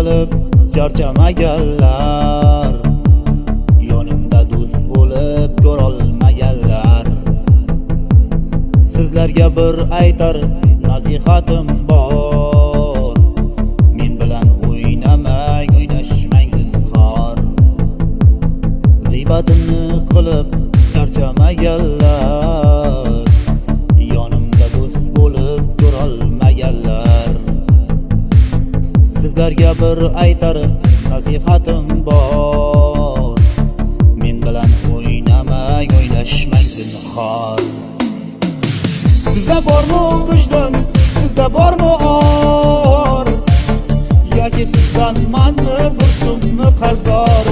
Qilib charchamaganlar, yonimda do'st bo'lib ko'rolmaganlar, sizlarga bir aytar nasihatim bor: men bilan o'ynamang, o'ynashmang zinhor. G'iybatimni qilib charchamaganlar, yonimda do'st bo'lib ko'rolmaganlar, sizlarga bir aytar nasihatim bor: men bilan o'ynamang, o'ynashmang zinhor. Sizda bormi vijdon, sizda bormi or, yoki sizdan manmi bir so'mni qarzdor?